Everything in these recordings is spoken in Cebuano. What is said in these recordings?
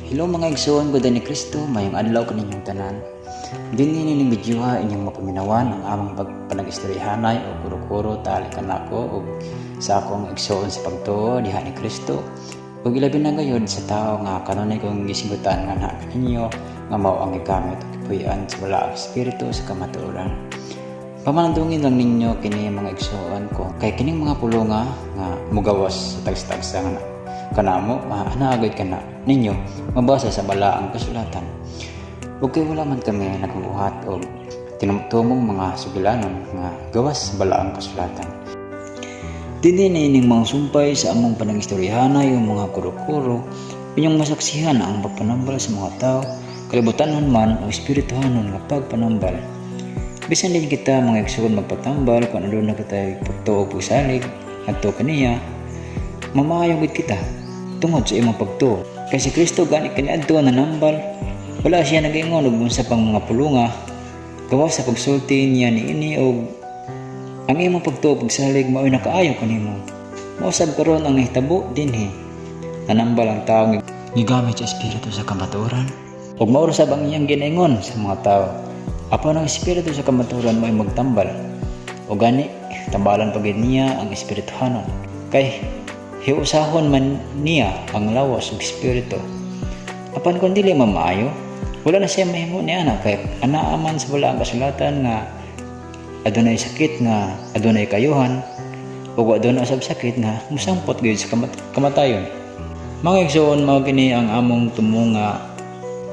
Hello, mga igsoon ko ni Kristo, mayong adlaw kaninyong tanan. Dinhi nining videoha, inyong mapaminawan ang among pagpanagistoryahanay o kuro-kuro tali kanako ug sa akong igsoon sa pagtuo diha ni Kristo. Ug ilabi na gayud sa tao nga kanunay kong gisinggutan nga naa kaninyo nga mao ang gigamit og gipuy-an sa balaang espiritu sa kamatuoran. Pamanandungin lang ninyo kini, mga igsoon ko, kay kining mga pulunga nga mugawas sa tagsa-tagsa nga kanamo maanagay kana ninyo mabasa sa balaang kasulatan. Ug kay wala man kami nagbuhat og tinumtumong mga sugilanon nga gawas sa balaang kasulatan. Dinhi na ining mga sumpay sa among panag-istoryahanay o mga kuro-kuro, inyong masaksihan ang pagpanambal sa mga tao, kalibutanon man o espirituhanon nga pagpanambal. Bisan din kita, mga igsoon, magpatambal kung aduna kita pagtuo, pagsalig adto kaniya, mamaayo gid kita tungod sa imong pagtuo. Kay si Kristo gani kaniadto nanambal, wala siya nag-ingon og unsa pang mga pulunga gawas sa pagsulti niya niini og ang imong pagtuo, pagsalig, mao'y nakaayo kanimo. Mao sab karon ang nahitabo dinhi. Nanambal ang tawo nga gigamit sa espiritu sa kamatuoran. Ug mao ra sab ang iyang ginaingon sa mga tao. Apan ang espiritu sa kamatuoran mo'y magtambal. O gani, tambalan pa gid niya ang espirituhanon. Kay hiusahon man niya ang lawas ug espiritu. Apan kung dili mamaayo, wala na siya mahimo ni ana, kay anaa man sa balaang kasulatan nga adunay sakit nga adunay kayuhan ug adunay usab sakit nga musangpot gyud sa kamatayon. Mga igsoon, mao kini ang among tumo nga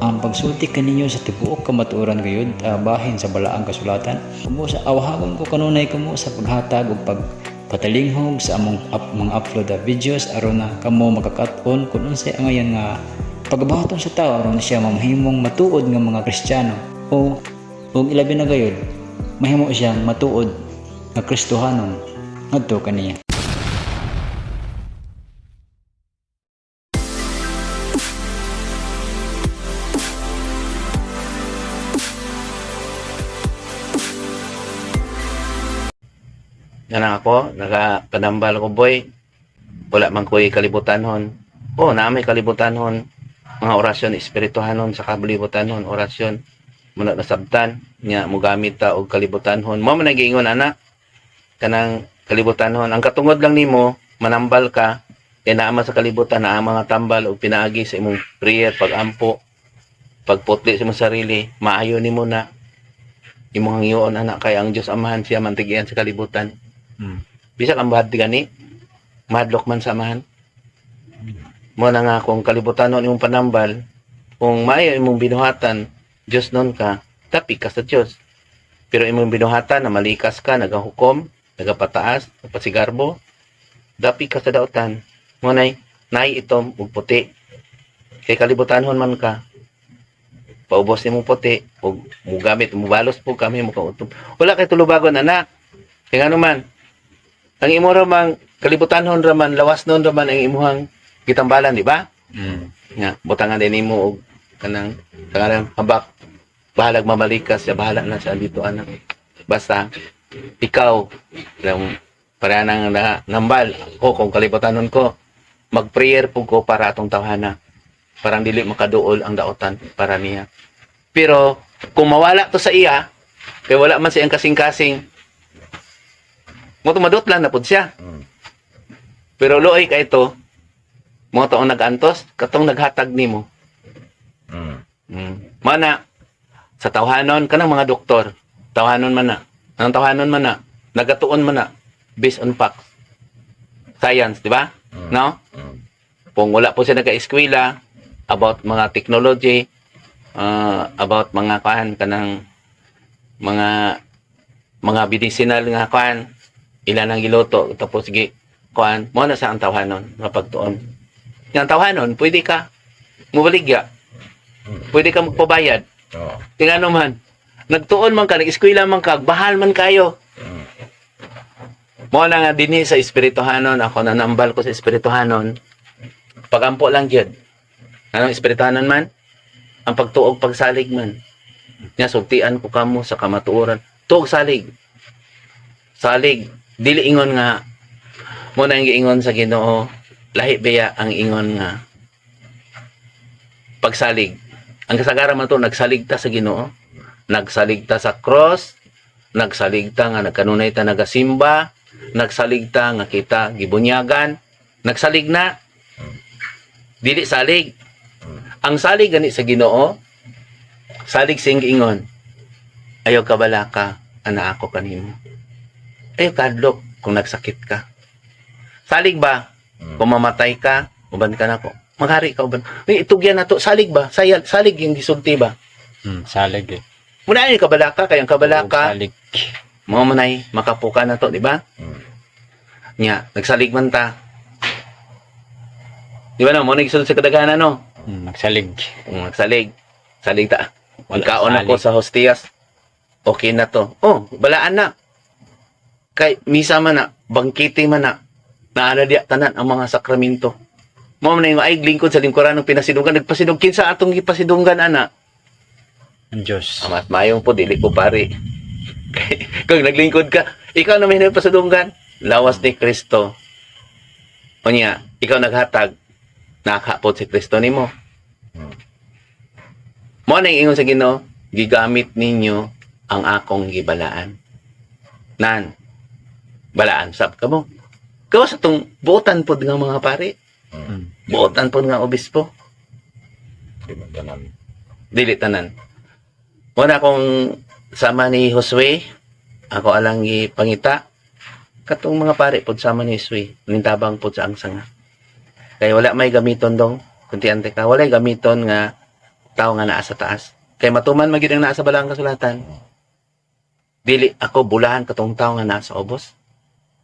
ang pagsulti kaninyo sa tibuok kamatuoran gayud, bahin sa balaang kasulatan. Kumo sa awhagon ko kanunay kamo sa paghatag ug pagpatalinghog sa among mga upload na videos aron na kamo makakat-on kung unsay angayan nga pagbuhaton sa tao aron siya mamahimong matuod nga mga Kristiyano o ug ilabi na gayud mahimo siyang matuod nga Kristohanon ngadto kaniya. Nga ako, nakapanambal ko, boy. Wala man ko'y kalibutanhon. Oh, naa may kalibutanhon. Mga orasyon, espirituhanon sa kalibutanhon, orasyon. Muna nasabtan, nga mugamit ta og kalibutanhon. Mo man nagiingon ana kanang kalibutanhon. Ang katungod lang nimo, manambal ka, kay naa man sa kalibutan naa mga tambal og pinaagi sa imong prayer, pagampo, pagputli sa imong sarili, maayo nimo na imong hangyoon ana, kay ang Dios Amahan siya man tigian sa kalibutan. Bisag ang bahad gani, mahadlok man sa Amahan. Mo na nga kung kalibutan imong panambal, kung maayo imong binuhatan, Dios nun ka, tapi ka sa Dios. Pero imong binuhatan na malikas ka, nagahukom, nagapataas, nagpasigarbo, dapi ka sa dautan. Mo nay, nay itom ug puti. Kay kalibutanhon man ka. Paubos nimong puti ug mugamit mubalos po kami mo kautob. Wala kay tulubagon anak. Kay ngano man, ang imo ra mang kalibutanhon ra man, lawas nun ra man ang imuhang gitambalan, di ba? Nga butangan din nimo og kanang kanang habak, bahalag mamalikas siya, bahala na siya dito anak, basta ikaw lang para nang na, nambal ko. Kung kalibutanon ko, mag-prayer po ko para atong tawhana, parang dili makaduol ang daotan para niya. Pero kung mawala to sa iya, kay wala man siyang kasing-kasing mo, tumadot lang na pud siya. Pero luoy kay ito mga taong nag-antos katong naghatag nimo. Mana sa tawhanon kanang mga doktor, tawhanon man na. Anong tawhanon man na? Nagatuon man na based on facts. Science, di ba? No? Kung wala po siya nagka-eskwela about mga technology, about mga kuan kanang mga medicinal nga kuan, ilan ang giluto tapos gi kuan mo na sa ang tawhanon nga pagtuon. Nga ang tawhanon, pwede ka mubaligya. Pwede ka magpabayad. Tingnan man, nagtuon man ka, nag-eskwela man ka, bahal man kayo. Mo na nga dinhi sa espirituhanon, ako nanambal ko sa espirituhanon. Pagampo lang gyud. Anong espirituhanon man? Ang pagtuog, pagsalig man. Nga sultian ko kamo sa kamatuoran. Tuog, salig. Salig, dili ingon nga mo na ang giingon sa Ginoo, lahi biya ang ingon nga Pagsalig. Ang kasagaran man to, nagsalig ta sa Ginoo, nagsalig ta sa cross, nagsalig ta nga nagkanunay ta nagasimba, nagsalig ta nga kita gibunyagan, nagsalig na. Dili salig. Ang salig gani sa Ginoo, salig sing ingon. Ayaw ka balaka, ana ako kanimo. Ayaw kadlok kung nagsakit ka. Salig ba? Kung mamatay ka, uban ka nako. Maghari ka uban. May itugyan na to, salig ba? Sayal, salig yung gisulti ba? Salig eh. Muna ay kabalaka, kay ang kabalaka, Salig. mo manay makapuka na to, di ba? Nya, nagsalig man ta. Di ba no, mo nagsulti sa kadaghanan no? Nagsalig. Kung nagsalig, salig ta. Wala Magkaon ako salig. sa hostias. Okay na to. Oh, balaan na. Kay misa man na, bangkiti man na. Naana diya tanan ang mga sakramento. Mo man yung ay lingkod sa lingkuran ng pinasidunggan, nagpasidung kinsa atong gipasidunggan ana. Ang Diyos. Amat mayong po dili ko pare. Kung naglingkod ka, ikaw na may nagpasidunggan, lawas ni Kristo. Unya, ikaw naghatag, nakahapot si Kristo nimo. Mo na yung ingon sa Ginoo, gigamit ninyo ang akong gibalaan. Nan, balaan sab ka mo. Gawas atong buotan pod nga mga pare, buotan pod nga obispo, Di man tanan. Dili tanan. Muna akong sama ni Josue, ako alang gipangita, katong mga pare pod sama ni Josue, nintabang pod sa angsanga. Kay wala may gamiton dong, kunti ante ka, walay gamiton nga tao nga naa sa taas. Kay matuman man gyud ang naa sa balang kasulatan. Dili ako bulahan katong tao nga naa sa ubos.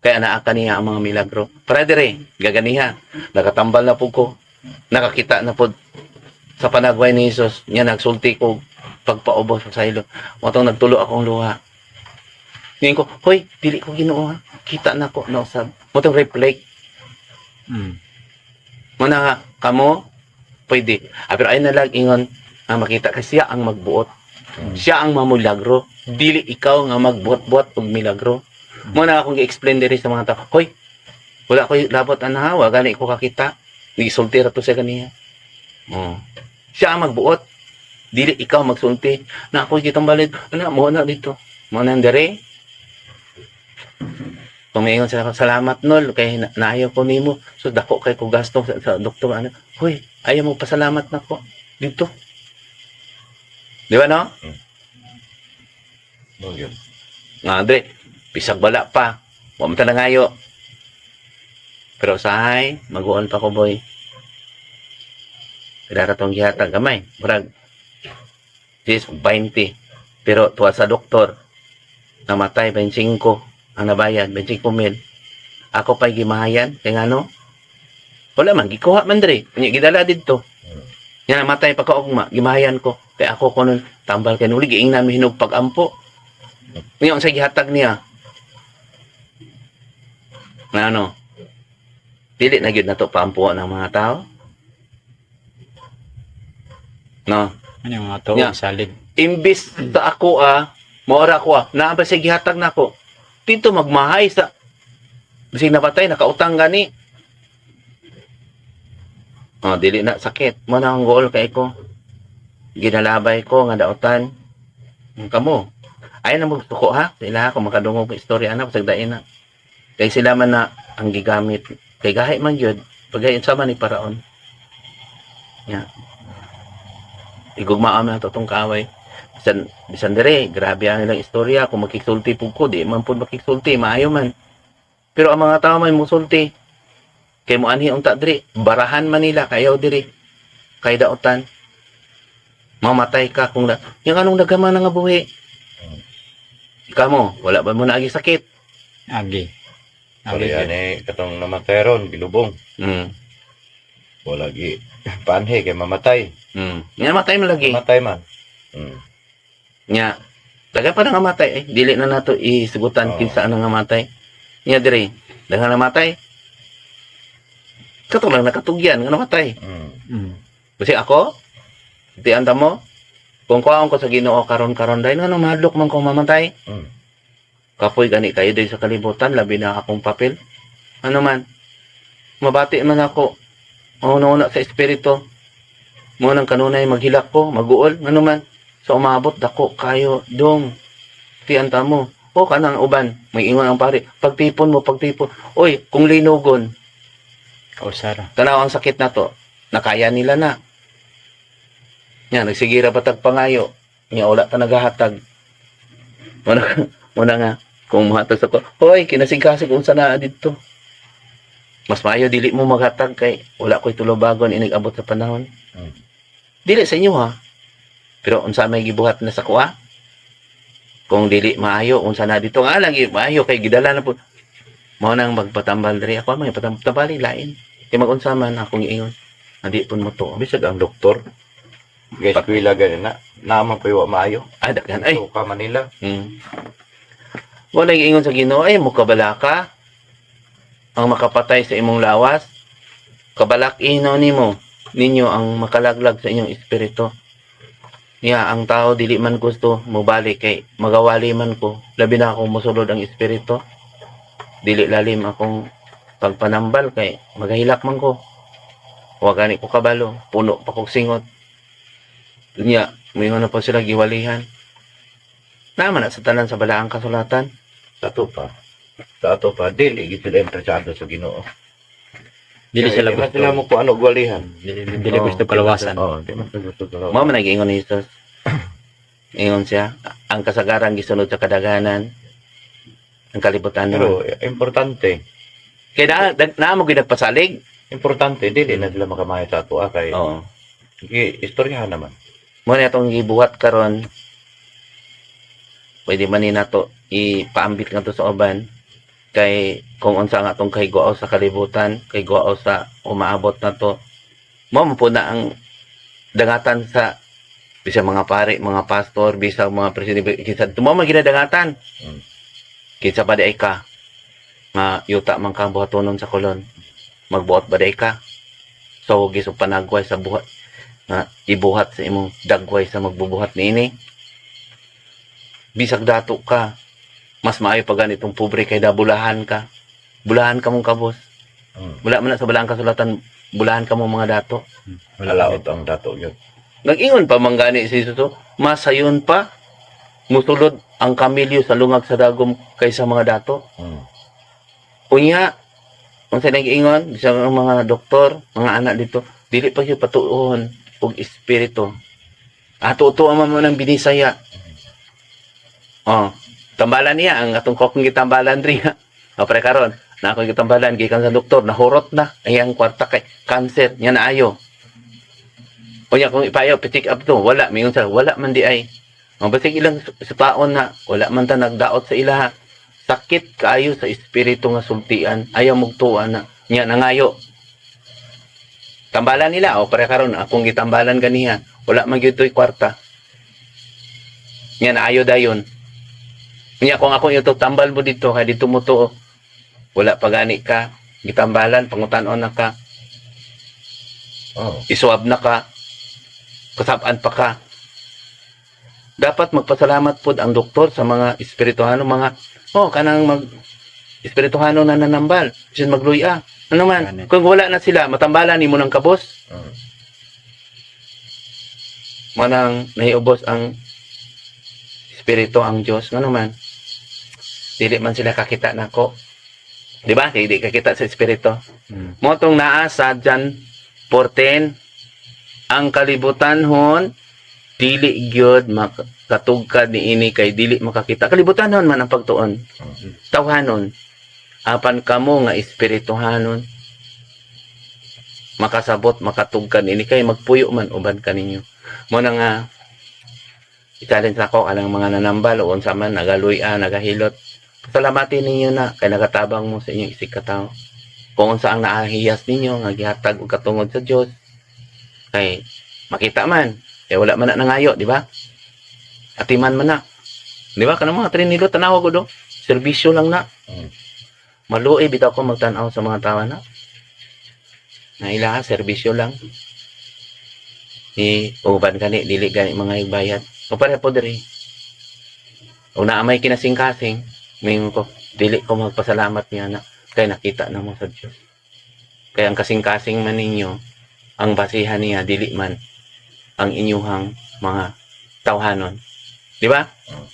Kay anaa kaniya ang mga milagro. Para dire, gaganiha, nakatambal na po ko, nakakita na po sa panagway ni Jesus, niya nagsulti ko pagpaubos sa ilo. Matong nagtulo akong luha. Ngayon ko, hoy, dili ko Ginoo ha. Kita na ko na usab. Motong reflect. Muna nga, kamo, pwede. Ah, pero ay nalag ingon, ang makita kasi siya ang magbuot. Siya ang mamulagro. Dili ikaw nga magbuot-buot og milagro. Muna akong gi-explain diri sa mga tao, hoy, wala ko'y labot ana ha, wa gani ko kakita. Gisulti ra to sa kaniya. Oh. Siya ang magbuot. Dili ikaw magsulti. Na ako kitang balid. Ana mo na dito. Mo na dere. Tumingon sila, salamat nol kay naayo ko nimo. So dako kay ko gasto sa doktor ano. Hoy, ayaw mo pasalamat nako dito. Di ba no? Mo yun. Nga Andre, bisag bala pa. Wa man ta nangayo. Pero usahay, mag-uon pa ko boy. Pila ra tong gihatag gamay. Murag 10, 20. Pero tuwa sa doktor, namatay 25 ang nabayad, 25 mil. Ako pa'y gimahayan, kay ngano? Wala man, gikuha man dre. Unya gidala didto. Nya namatay pa ka ugma, gimahayan ko. Kay ako ko nun, tambal kay nuli, giingnan mi hinog pag-ampo. Unya unsay gihatag niya? Na ano? Dili na gyud nato paampuan ang mga tao. No. Ano yung mga tao? Yeah. Salig. Imbis ta ako ah, maora ko ah, naa ba siya gihatag nako? Dito magmahay sa bisig napatay nakautang gani. Oh, dili na sakit. Mo na ang goal kay ko. Ginalabay ko nga dautan. Ang kamo. Ay na mo suko ha. Sila ako makadungog og istorya ana pasagdain na. Kay sila man na ang gigamit. Kay gahi man gyud pagayon sama ni Paraon. Ya. Igugmaa man ato tong kaaway. Bisan bisan dire, grabe ang ilang istorya kung makigsulti pud ko, di man pud makigsulti, maayo man. Pero ang mga tao may musulti. Kay mo anhi unta diri, barahan man nila kayaw diri. Kay daotan. Mamatay ka kung na, yung anong nagama na nga buhi. Ikaw mo, wala ba mo naagi sakit? Agi. Agi. Sorry, ani katong namatay ron, gilubong. Wala gi panhe kay mamatay. Nga matay man lagi. Mamatay man. Nya, daga pa na nga matay eh. Dili na nato isugutan Oo. kinsa ang nga matay. Nya dire, daga na matay. Kato lang nakatugyan nga namatay. Kasi ako, di anta mo, kung kuhaon ko sa Ginoo karon-karon dahil nga nung mahadlok man ko mamatay. Kapoy gani kayo dahil sa kalibutan, labi na akong papel. Ano man, mabati man ako. Una-una sa espiritu. Mo nang kanunay maghilak ko, maguol, ngano man. Sa umabot dako kayo dong. Tiyan ta mo. O kanang uban, may ingon ang pare, pagtipon mo, pagtipon. Oy, kung linugon, Kausara. tanaw ang sakit na to. Nakaya nila na. Nya, nagsigira pa tag pangayo. Nya, wala ta naghahatag. Muna, muna nga, kung muhatag sa ko, hoy, kinasingkasig unsa na didto. Mas maayo dili mo maghatag kay wala ko'y tulubagon inig abot sa panahon. Dili sa inyo ha. Pero unsa may gibuhat na sa kuha? Kung dili maayo, unsa na dito nga lang maayo kay gidala na po. Mao nang magpatambal diri ako mga patambal lain. Kay magunsa man akong giingon. Andi pud mo to. Bisag ang doktor. Guys, eskwela gani na. Naman pa wa maayo. Ah, daghan ay. So, ka Manila. Wala giingon sa Ginoo ay mo kabala ka. Ang makapatay sa imong lawas, kabalak ino nimo ninyo ang makalaglag sa inyong espiritu. Ya, ang tao dili man gusto mobalik kay magawali man ko. Labi na akong mosulod ang espiritu. Dili lalim akong pagpanambal kay magahilak man ko. Wa gani ko kabalo, puno pa kog singot. Nya, moingon na po sila giwalihan. Naman na sa tanan sa balaang kasulatan. Sa ato pa. Sa ato pa dili gid sila interesado sa Ginoo. Dili sila Di man gusto. sila mo kung ano gwalihan. Dili gusto kalawasan. Oh, di man sila gusto kalawasan. Mao man nag-ingon ni Jesus. Ingon siya, ang kasagaran gisunod sa kadaghanan, ang kalibutan Pero naman. importante, Kaya na, na mo gyud nagpasalig. importante dili na sila makamayo sa ato ah, kay Oo. istoryahan naman. Mo na itong gibuhat karon. Pwede man ni nato ipaambit nga to sa uban kay kung unsa nga atong kahiguaw sa kalibutan, kahiguaw sa umaabot na to. Mao man po na ang dangatan sa bisa mga pare, mga pastor, bisa mga presidente, kinsa mao man ginadangatan. Kinsa pa di ay ka nga yuta man kang buhatonon sa kolon. Magbuhat ba di ay ka? So hugis og panagway sa buhat nga ibuhat sa imong dagway sa magbubuhat niini. Bisag dato ka, mas maayo pa ganitong pobre kay dabulahan ka. Bulahan ka mong kabos. Wala man na sa balaang kasulatan, bulahan ka mong mga dato. Wala ang dato yun. Nag-ingon pa man gani si Jesus, masayon pa musulod ang kamilyo sa lungag sa dagom kaysa mga dato. Unya, unsa nag-ingon bisag ang mga doktor, mga anak dito, dili pa gyud patuohon og espiritu. Ato to ang mo ng binisaya. Oh, tambalan niya ang atong kokong gitambalan diri. O pre karon, na akong gitambalan gikan sa doktor, nahurot na ay ang kwarta kay cancer nya naayo. Unya kung ipayo pick up to, wala mingon sa wala man di ay. Ang basig ilang sa taon na wala man ta nagdaot sa ilaha. Sakit kaayo sa espiritu nga sultian, ayaw mugtuan na nya nangayo. Tambalan nila o pare karon akong gitambalan ganiha, wala man gyud to'y kwarta. Nya naayo dayon. Nya kung ako ito tambal mo dito kay dito mo to wala pa gani ka gitambalan pangutan-on na ka iswab na ka, kasab-an pa ka. Dapat magpasalamat pod ang doktor sa mga espirituhano, mga, oh, kanang mag, espirituhano na nanambal, bisan magluya. Ano man, Ganit. kung wala na sila, matambalan nimo ng kabos. Manang nahiubos ang espiritu ang Dios ngano man. Dili man sila kakita nako. Di ba? Kay di kakita sa espiritu. Mo tong naa sa John 14, ang kalibutan hon dili gyud makatugkad niini kay dili makakita. Kalibutan hon man ang pagtuon. Tawhanon. Apan kamo nga espirituhanon makasabot makatugkad niini kay magpuyo man uban kaninyo. Mo na nga i-challenge nako anang mga nanambal o unsa man nagaluy-a nagahilot. Pasalamatin ninyo na kay nagatabang mo sa inyong isig katawo. Kung unsa ang naahiyas ninyo nga gihatag og katungod sa Dios kay makita man kay wala man na nangayo, di ba? Atiman man na. Di ba kanang mga trinilo tanawa gud oh. Serbisyo lang na. Maluoy bitaw ko magtan-aw sa mga tawa na. Na ilaha serbisyo lang. Ni uban kani dili gani mga bayad. O pareho po diri. O naa may kinasing-kasing, mingon ko, dili ko magpasalamat niya na kay nakita na mo sa Dios. Kaya ang kasing-kasing man ninyo, ang basihan niya dili man ang inyuhang mga tawhanon. Di ba? Mm.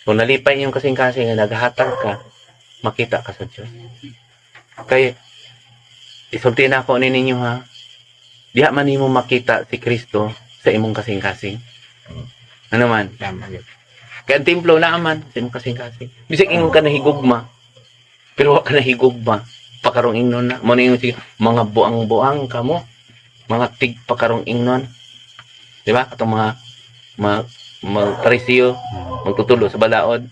Kung nalipay inyong kasing-kasing nga naghatag ka, makita ka sa Diyos. Kay isulti na ako ni ninyo ha. Diha man nimo makita si Kristo sa imong kasing-kasing. Ano man? Tama gyud. Kaya ang templo na man sa imong kasing-kasing. Bisag ingon ka nahigugma. Pero wa ka nahigugma. Pakarong ingnon na. Mo na ingon sige, mga buang-buang kamo. Mga tigpakarong ingnon. Di ba? Atong mga parisiyo, magtutulo sa balaod.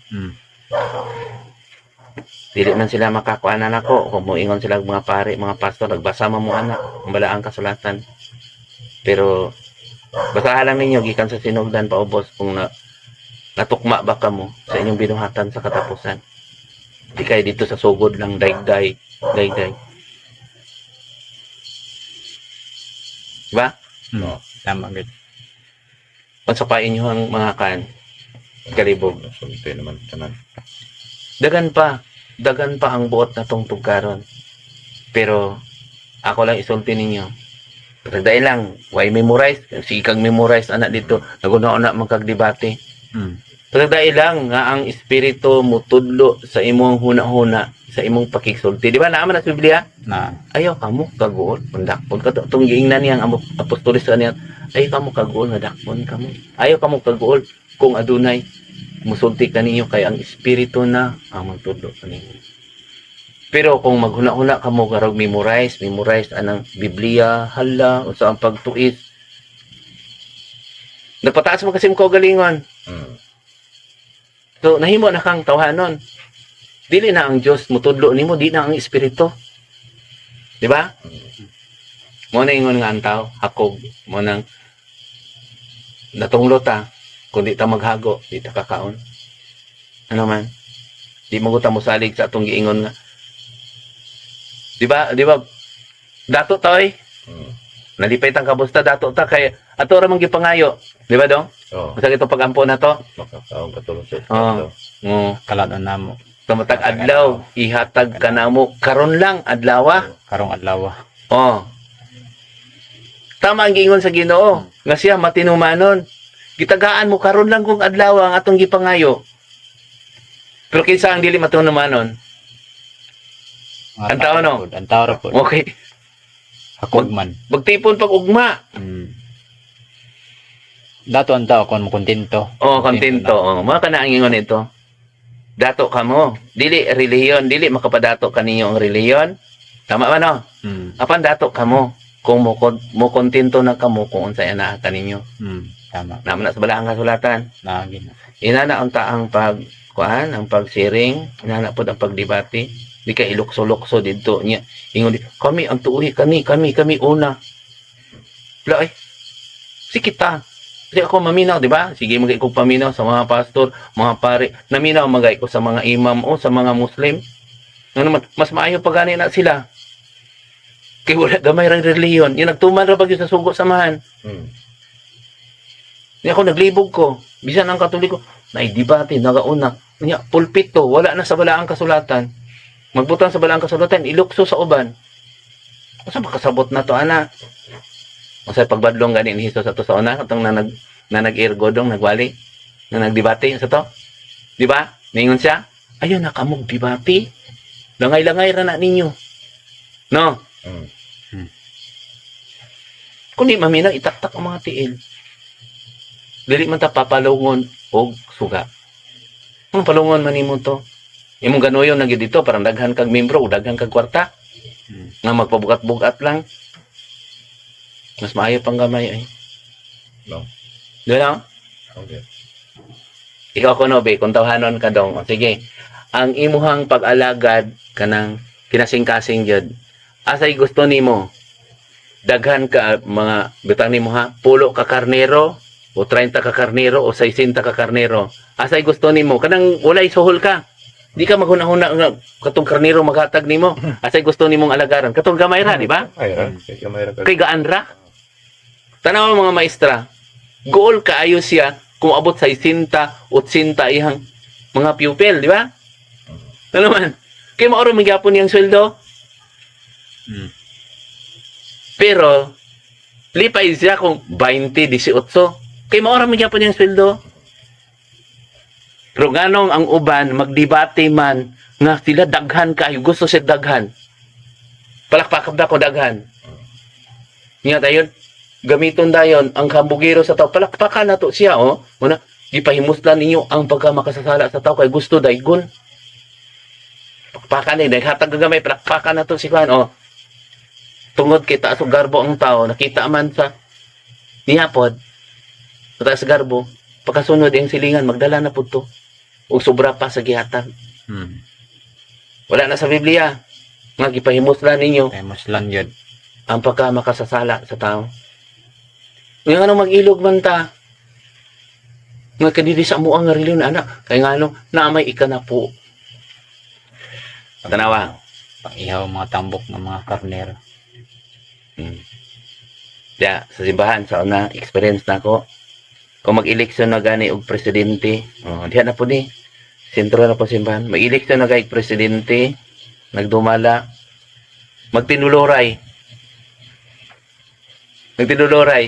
Dili man sila makakuanan ako kung moingon sila og mga pare, mga pastor, nagbasa man mo anak ang balaang kasulatan. Pero basahan lang ninyo gikan sa sinugdan paubos kung na, natukma ba kamo sa inyong binuhatan sa katapusan. Di kay dito sa sugod lang daygday, daygday. Diba? Tama gyud. Unsa pa inyong mga kan kalibog. Sulti naman tanan. Dagan pa ang buot na tong tugkaron. Pero ako lang isulti ninyo. Pagdai lang, why memorize? Sige kang memorize anak dito. Naguna-una man kag debate. Pagdai lang nga ang espiritu mutudlo sa imong huna-huna, sa imong pakigsulti. Di ba naa man na sa Biblia? Na. Ayaw kamo kaguol, pandakpon ka tong giingnan niyang apostoles sa niya. Ayaw kamo kaguol, nadakpon kamo. Ayaw kamo kaguol kung adunay musulti kaninyo kay ang espiritu na ang magtudlo kaninyo. Pero kung maghuna-huna kamo karog memorize, memorize anang Biblia, hala, unsa ang pagtuis. Nagpataas mo kasi mo kaugalingon. So nahimo na kang tawhanon. Dili na ang Dios mutudlo nimo, di na ang espiritu. Di ba? Mo na ingon nga ang tao, hakog, mo nang natunglo ta, kung di ta maghago, di ta kakaon. Ano man? Di mo ta mosalig sa atong giingon nga. Di ba? Di ba? Dato ta oy. Nalipay tang kabusta dato ta kay ato ra man gipangayo. Di ba dong? Oh, Unsa ito pagampo na to? makakaon katulong sa Oh. espiritu. Oo. Kaladon namo. Kamatag adlaw, ihatag ka namo karon lang adlaw. Karong adlaw. Oh. Tama ang giingon sa Ginoo nga siya matinumanon. Gitagaan mo karon lang kung adlaw ang atong gipangayo. Pero kinsa ang dili matinumanon? Mga Ang tao, no? pod, ang tao ra pod. Okay. Hakog man. Magtipon pag ugma. Dato ang tao kung makontento. Oh, kontento. Oh, mga kana ang ingon nito. Dato kamo. Dili relihiyon, dili makapadato kaninyo ang relihiyon. Tama ba no? Apan dato kamo kung mo kontento na kamo kung unsay anaa kaninyo. Tama. Naman na sa balaang kasulatan. Naagi na. Inana unta ang pag kuan, ang pagsiring, inana pod ang pagdebate. Di ka ilukso-lukso didto niya. Ingon di, kami ang tuuhi kani, kami kami una. Wala ay. Si kita. Kasi ako maminaw, di ba? Sige, magay ko paminaw sa mga pastor, mga pare. Naminaw magay ko sa mga imam o sa mga Muslim. Ano naman, mas maayo pa gani na sila. Kay wala gamay rang relihiyon. Yung nagtuman ra bagyo sa sugo samahan. Niya ako naglibog ko. Bisan ang Katoliko, naidebate, nagauna. Niya, pulpito, wala na sa balaang kasulatan. Magbutang sa balaang kasulatan, ilukso sa uban. Asa makasabot na to, ana? Unsay pagbadlong gani ni Jesus ato sa una katong na nag-ergo dong nagwali na nagdebate sa to. Di ba? Ningon siya, ayo na kamog debate. Langay-langay ra na ninyo. No? Kung di maminaw, itaktak ang mga tiil. Dili man ta papalungon og suga. Anong palungon man nimo to? Imong ganuyon na gyud dito parang daghan kag membro o daghan kag kwarta. Nga magpabugat-bugat lang. Mas maayo pang gamay ay. No. Di ba? Okay. Ikaw kuno be, kung tawhanon ka dong. O, sige. Ang imuhang pag-alagad kanang kinasing-kasing gyud. Asay gusto nimo? Daghan ka mga bitang nimo ha, pulo ka karnero o 30 ka karnero o 60 ka karnero. Asay gusto nimo? Kanang walay suhol ka. Di ka maghuna-huna nga katong karnero maghatag nimo. Asay gusto nimong alagaran? Katong gamay ra, di ba? Ay ra, kay gamay ra ka. Kay gaan ra. Tanaw mga maestra, goal kaayo siya kung abot sa 60, 80 iyang mga pupil, di ba? Ano man? Kay maoro man gyapon niyang sweldo. Pero Lipay siya kung 20, 18. Kay maora man gyapon yung sweldo. Pero nganong ang uban magdebate man nga sila daghan kayo, gusto sila daghan. Palakpakan ba ko daghan? Nga dayon, gamiton dayon ang kambugiro sa tao. Palakpakan na to siya, oh. Una, gipahimuslan ninyo ang pagka makasasala sa tao kay gusto daygon. Palakpakan ni, naghatag gamay, palakpakan na to si Juan, oh. Tungod kay taas og garbo ang tao, nakita man sa niyapod, taas garbo, pagkasunod ang silingan, magdala na pud to. Og sobra pa sa gihatag. Wala na sa Biblia nga gipahimuslan ninyo Kay muslan yun. Ang pagka makasasala sa tao. Nga ano mag-ilog man ta, nga kadiri sa amo ang reliyon anak, kay nga ano, naamay ika na po. Tanawa. Pang-ihaw mga tambok ng mga karnero. Ya, sa simbahan, sa una, experience na ako. Kung mag-eleksyon na gani og presidente, oh, diha na po ni. Sentro na po simbahan. Mag-eleksyon na gani og presidente, nagdumala, magtinuluray. Magtinuluray.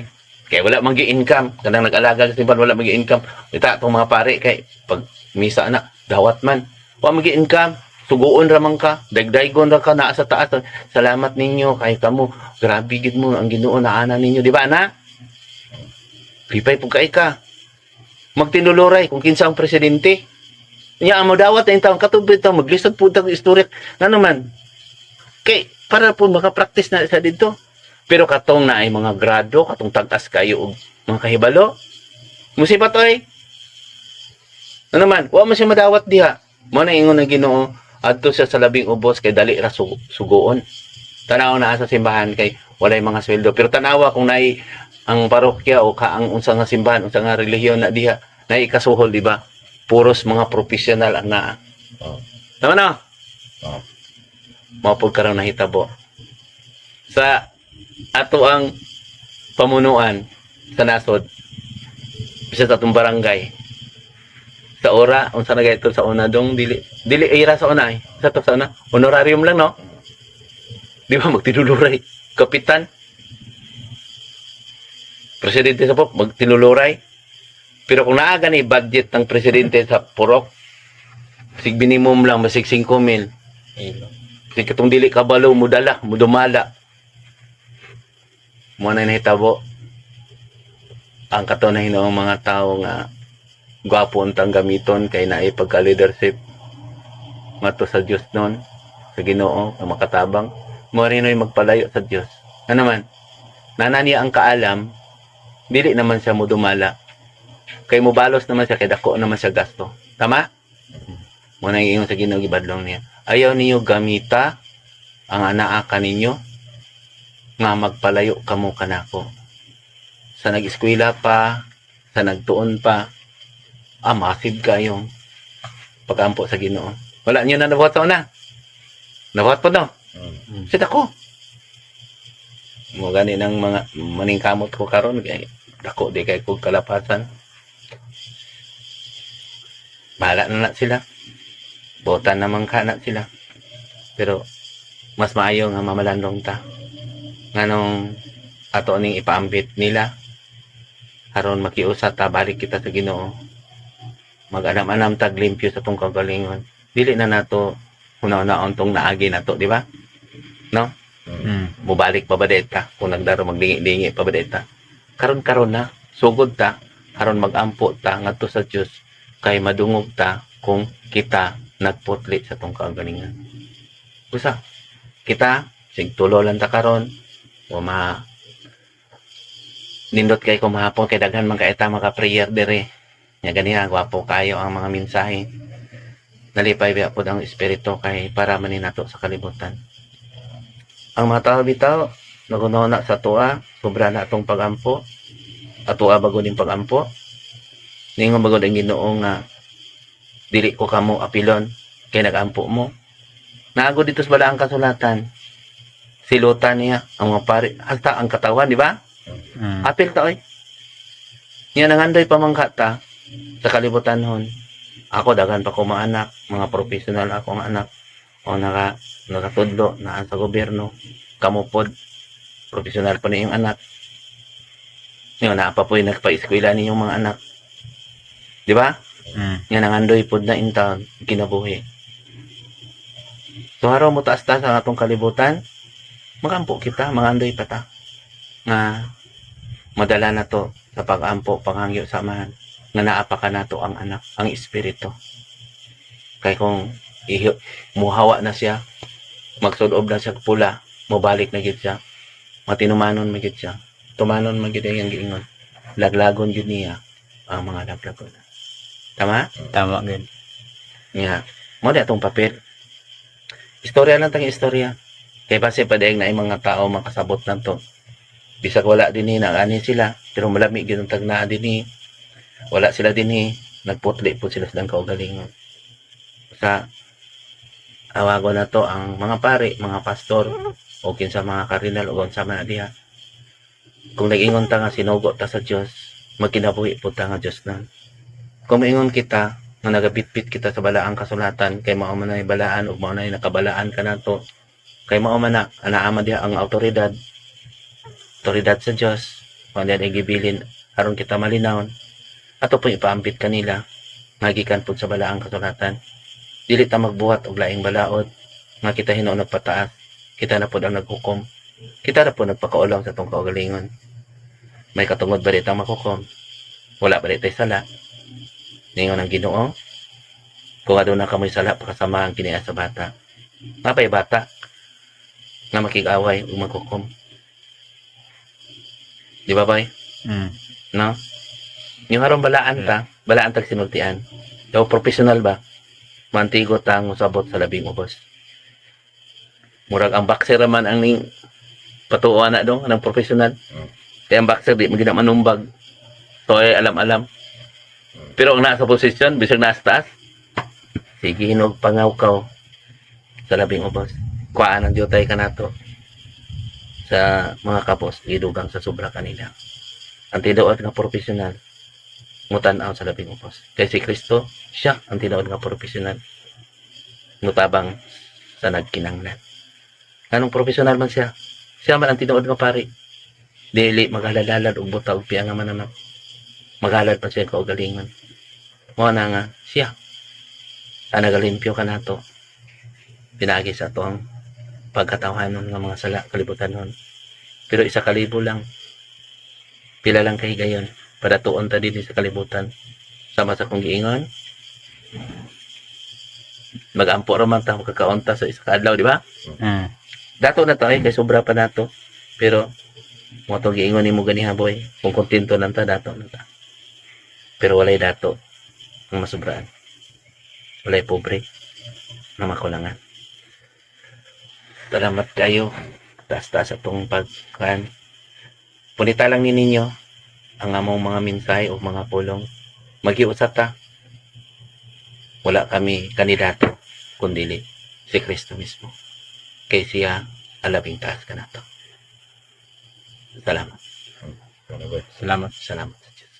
Kay wala man income, kanang nag-alaga sa simbahan wala man income. Ita tong mga pare kay pag misa na dawat man. Wa man income, suguon ra man ka, dagdaygon ra ka naa sa taas. Salamat ninyo kay kamo. Grabe gid mo ang Ginoo na ana ninyo, di ba na? Lipay pug kay ka. Magtinuluray kung kinsa ang presidente. Nya ang modawat na taon katubit ta maglisod pud ang istorya. Ngano man? Kay para po maka-practice na sa dito. Pero katong na ay mga grado, katong tag-as kayo og mga kahibalo. Musibat oy. Ano man, wa man siya madawat diha. Mo na ingon ang Ginoo adto siya sa labing ubos kay dali ra sugoon. Tanaw na sa simbahan kay walay mga sweldo. Pero tanawa kung naay ang parokya o ka ang unsa nga simbahan, unsa nga relihiyon na diha, naay kasuhol, di ba? Puros mga profesional ang naa. Oh. Tama na? Oh. Mao pud karon nahitabo. Sa ato ang pamunuan sa nasod, bisa sa atong barangay, sa ora unsa na gayto sa una dong dili dili ira sa una eh. Sa to sa una honorarium lang, no? Di ba magtinuluray kapitan, presidente sa pok magtinuluray, pero kung naa gani budget ng presidente sa purok, sig minimum lang masig 5 mil. Ilo. Kasi katong dili kabalo mudala, mudumala. Mo na nahitabo ang kato na hinuong mga tao nga gwapo untang gamiton kay naay pagka leadership ngadto sa Dios nun, sa Ginoo nga makatabang mo rin magpalayo sa Dios. Ano man, nana niya ang kaalam, dili naman siya mudumala kay mubalos naman siya kay dako naman siya gasto. Tama mo na ingon sa Ginoo, gibadlong niya, ayaw niyo gamita ang anaa kaninyo nga magpalayo kamo kanako. Sa nag-eskwela pa, sa nagtuon pa, massive kayong pag-ampo sa Ginoo. Wala niyo na nabuhat sa una. Nabuhat po, no? Sit ako. Mo gani ng mga maningkamot ko karon kay dako di kay kog kalapasan. Bahala na na sila. Botan naman ka na sila. Pero mas maayo nga mamalandong ta. Nganong ato ning ipaambit nila aron makiusa ta, balik kita sa Ginoo. Mag-anam-anam tag limpyo sa tong kagalingon. Dili na nato una-unaon tong naagi nato, di ba? Mubalik pa ba ta kung nagdaro magdingi-dingi pa ba ta karon? Karon na sugod ta karon, magampo ta ngadto sa Dios kay madungog ta kung kita nagputli sa tong kagalingan. Usa kita sig tulo lang ta karon o ma nindot kay kumahapon kay daghan man kay ta maka prayer dire nya ganiha. Gwapo kayo ang mga mensahe, nalipay biya pod ang espiritu kay para man ni nato sa kalibutan. Ang mga tao bitaw nagunaw na sa tuwa, sobra na atong pagampo, atoa bago ning pagampo. Ningon bagod ang Ginoo nga dili ko kamo apilon kay nagampo mo. Naago dito sa balaang kasulatan, silutan niya ang mga pari hasta ang katawan, di ba? Apil ta oy. Nya nangandoy pamangka ta sa kalibutan hon. Ako daghan pa ko mga anak, mga professional ako ang anak o nakatudlo naa sa gobyerno. Kamo pod professional pa ni iyong anak. Nga naa pa po'y nagpa-eskwela ninyong mga anak. Di ba? Mm. Nga nangandoy pod na in town, kinabuhi. So haraw mo taas-taas ang atong kalibutan, magampo kita, mangandoy pa ta. Nga madala na to sa pag-ampo, panghangyo sa Amahan, nga naa pa ka nato ang anak, ang espiritu. Kay kung ihi, muhawa na siya, magsudob na siya pula, mobalik na gid siya, matinumanon man gid siya, tumanon man gid ang iyang giingon, laglagon gid niya ang mga laglagon. Tama? Tama gid. Nga. Mo di atong papel. Istorya lang tang istorya. Kay base pa na yung mga tao makasabot na to. Bisag wala dinhi naani sila, pero malami gyud ang tagnaa dinhi. Wala sila dinhi, nagputli po sila sa kaugalingon. Sa awago na to ang mga pare, mga pastor, o kinsa mga kardinal o unsa man na diha. Kung nag-ingon ta nga sinugo ta sa Dios, magkinabuhi po ta nga Dios na. Kung maingon kita nga nagabitbit kita sa balaang kasulatan kay mao man ay balaan ug mao nay nakabalaan kanato kay mao man na anaa man diha ang awtoridad awtoridad sa Dios, mao diha ay gibilin aron kita malinawon, ato po ipaambit kanila nga gikan pud sa balaang kasulatan. Dili ta magbuhat og laing balaod nga kita hinuon nagpataas, kita na pud ang naghukom, kita na pud nagpakaulaw sa atong kaugalingon. May katungod ba ditang makukom? Wala ba ditay sala? Ningon ang Ginoo, kung aduna kamoy sala, pakasamahan kini sa bata. Mapay bata nga makig-away ug maghukom. Di ba, bay? Mm. No? Yung harong balaan ta, balaan tag sinultian. Daw professional ba? Mantigo ta ang usabot sa labing ubos. Murag ang boxer man ang ning patuo na dong ng professional. Kaya ang boxer di man gid na manumbag. So ay alam-alam. Pero ang nasa posisyon, bisag nasa taas, sige hinog pangawkaw sa labing ubos. Kuhaan ang jutay kanato sa mga kapos, gidugang sa sobra kanila. Ang tinuod nga profesional mutan-aw sa labing ubos. Kay si Kristo, siya ang tinuod nga profesional mutabang sa nagkinanglan. Anong profesional man siya? Siya man ang tinuod nga pari. Dili maghalalad og buta og piang nga mananap. Maghalad pa siya kaugalingon. Mao na nga siya ang nagalimpyo kanato pinaagi sa ato ang pagkatawhanon nga mga sala kalibutan nun. Pero 1,000 lang, pila lang kay gayon padatuon ta dinhi sa kalibutan. Sama sa kong giingon, magampo ra man ta, makakaon ta sa isa ka adlaw, di ba? Mm. Dato na ta eh, kay sobra pa nato, pero mo to giingon nimo ganiha, boy, kung kontento lang ta, dato na ta, pero walay dato ang masubraan, walay pobre na makulangan. Salamat kayo. Taas-taas atong pagkan. Punita lang ni ninyo ang among mga mensahe o mga pulong. Magiusap ta. Wala kami kandidato kundi si Kristo mismo. Kay siya ang labing taas kanato. Salamat. Ano ba? Salamat. Salamat sa Diyos.